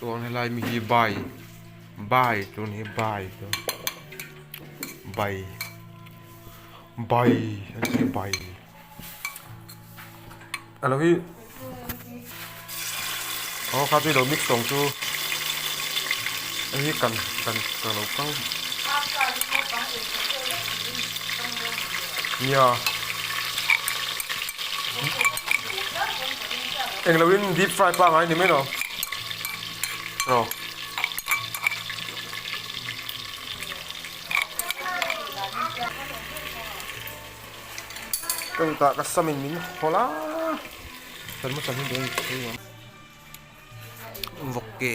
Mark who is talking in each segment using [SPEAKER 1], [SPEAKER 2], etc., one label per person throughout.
[SPEAKER 1] Chuan helai mi hi bai bai tun hi bai chu bai bai an tih bai a lo hi aw kha chu i lo mix tawng chu hei hi kan kan ka lo kang nia englo in deep fry pangai ni mai lo aw. Ka mitah ka sam in min hawl a kan hmasa hi dawn thei ang vawk ke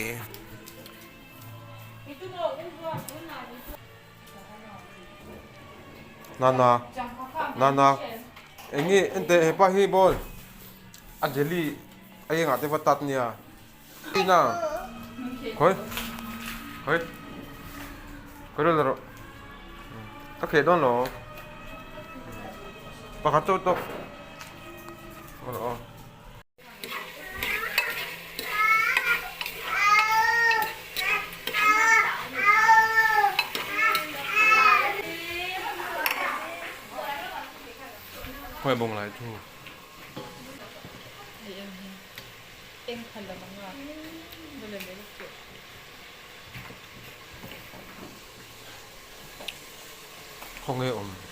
[SPEAKER 1] nana nana eng nge enteh hepa hi ball a jelly a engah te va tat nia. Ina khawi khawi khawi la rawh ka kheh dawn lo pakhat chauh tawk aw khawi bawng lai thu. Khawnge awm?